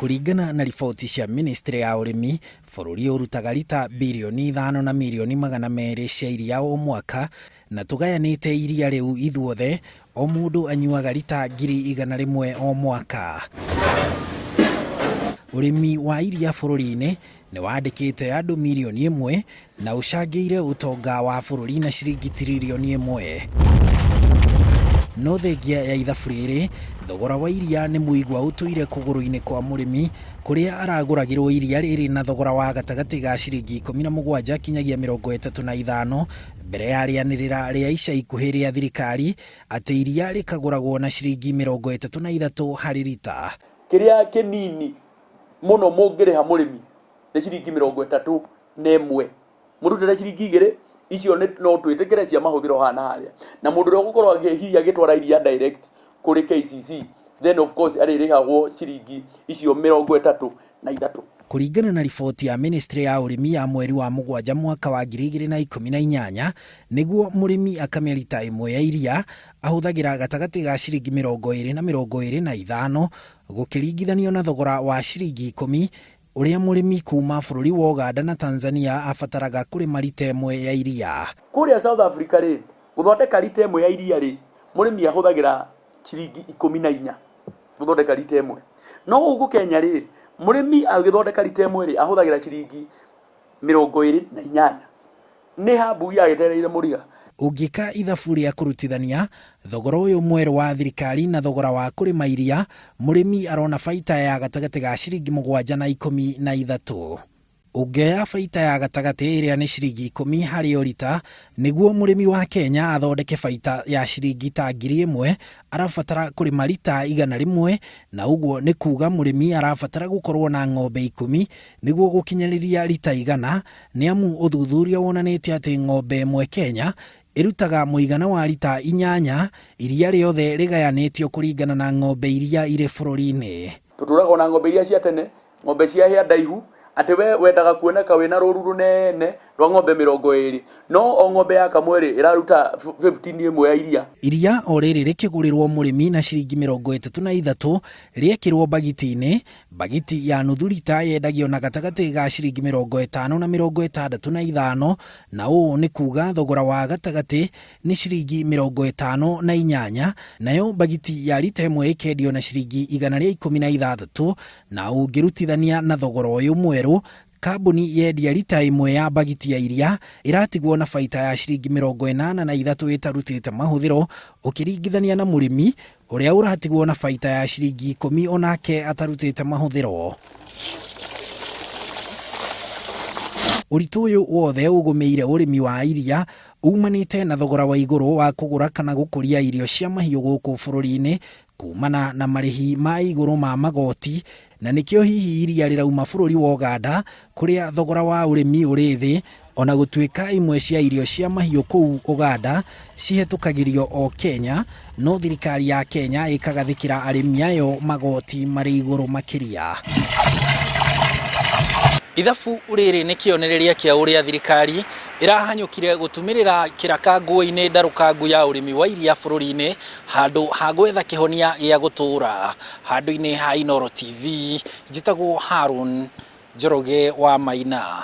Kũringana na riboti cia ministry ya ũrĩmi, bũrũri ũrutaga rita birioni ithano na mirioni 200 cia iria o mwaka, na tũgayanĩte iria rĩu ithuothe, o mũndũ anyuaga rita 100,000 o mwaka. Ũrĩmi wa iria bũrũri-inĩ nĩ wandĩkĩte andũ 1 mirioni na ũcangĩire ũtonga wa bũrũri na ciringi 1 tiririoni. No thengia ya ithabu rĩrĩ, thogora wa iria nĩ mũigua ũtũire kũgũrũ-inĩ kwa mũrĩmi kũrĩa aragũragĩrwo iria rĩrĩ na thogora wa gatagatĩ ga ciringi 17 kinyagia 35 mbere ya rĩanĩrĩra rĩa ica ikuhĩ rĩa thirikari atĩ iria rĩkagũragwo na ciringi 33 harĩ rita. Kĩrĩa kĩnini mũno mũngĩrĩha mũrĩmi nĩ ciringi 31, mũrutĩre ciringi igĩrĩ icio nĩ no twĩtĩkĩre cia mahũthĩro haha na harĩa. Na mũndũ ũrĩa ũgũkorwo hihi agĩtwara iria direct kũrĩ KCC, then of course arĩrĩhagwo ciringi icio 33. Kũringana na riboti ya ministry ya ũrĩmi ya mweri wa mũgwanja mwaka wa 2018, nĩguo mũrĩmi akame rita ĩmwe ya iria ahũthagĩra gatagatĩ ga ciringi 20 na 25 gũkĩringithanio na thogora wa ciringi 10 ũrĩa mũrĩmi kuma bũrũri wa Ũganda na Tanzania abataraga kũrĩma rita ĩmwe ya iria. Kũrĩa South Africa rĩ, gũthondeka rita ĩmwe ya iria rĩ, mũrĩmi ahũthagĩra ciringi 14 gũthondeka rita ĩmwe. No gũkũ Kenya rĩ, mũrĩmi agĩthondeka rita ĩmwe rĩ, ahũthagĩra ciringi 28. Nĩ ha mbugi agĩtereire mũriga? Ũngĩka ithabu rĩa kũrutithania thogora ũyũ mwerũ wa thirikari na thogora wa kũrĩma iria, mũrĩmi arona baita ya gatagatĩ ga ciringi 7 na 13. Ũngĩoya baita ya gatagatĩ ĩrĩa nĩ ciringi 10 harĩ o rita, nĩguo mũrĩmi wa Kenya athondeke baita ya ciringi ta 1000, arabatara kũrĩma rita 100, na ũguo nĩ kuga mũrĩmi arabatara gũkorwo na ng'ombe 10 nĩguo gũkinyanĩria rita 100, nĩ amu ũthuthuria wonanĩtie atĩ ng'ombe ĩmwe Kenya ĩrutaga mũigana wa rita 8 iria rĩothe rĩgayanĩtio kũringana na ng'ombe iria irĩ bũrũri-inĩ. Tũtũraga ona ng'ombe iria cia tene, ng'ombe cia hĩa ndaihu, atĩ we wendaga kuoneka wĩna rũru rũnene rwa ng'ombe 20, no o ng'ombe yakamwo rĩ, ĩraruta 15 ĩmwe ya iria. Iria o rĩrĩ rĩkĩgũrĩrwo mũrĩmi na ciringi 33 rĩekĩrwo mbagiti-inĩ, mbagiti ya nuthu rita yendagio na gatagatĩ ga ciringi 50 na 65, na ũũ nĩ kuga thogora wa gatagatĩ nĩ ciringi 58, nayo mbagiti ya rita ĩmwe ĩkendio na ciringi 116, na ũngĩrutithania na thogora ũyũ mwerũ, kambuni yendia rita ĩmwe ya mbagiti ya iria ĩratigwo na baita ya ciringi 83 ĩtarutĩte mahũthĩro, ũkĩringithania na mũrĩmi ũrĩa ũratigwo na baita ya ciringi 10 onake atarutĩte mahũthĩro. Ũritũ ũyũ wothe ũgũmĩire ũrĩmi wa iria umanĩte na thogora wa igũrũ wa kũgũra kana gũkũria irio cia mahiũ gũkũ bũrũri-inĩ kumana na marĩhi ma igũrũ ma magoti, na nĩkĩo hihi iria rĩrauma bũrũri wa Ũganda kũrĩa thogora wa ũrĩmi ũrĩ thĩ, ona gũtuĩka imwe cia irio cia mahiũ kũu Ũganda cihetũkagĩrio o Kenya, no thirikari ya Kenya ĩkagathĩkĩra arĩmi ayo magoti marĩ igũrũ makĩria. Ithabu rĩrĩ nĩ kĩonereria kĩa ũrĩa thirikari ĩrahanyũkire gũtumĩrĩra kĩraka nguo-inĩ ndarũkangu ya ũrĩmi wa iria bũrũri-inĩ handũ ha gwetha kĩhonia gĩa gũtũũra. Handũ-inĩ ha Inooro TV, njĩtagwo Harun Njoroge wa Maina.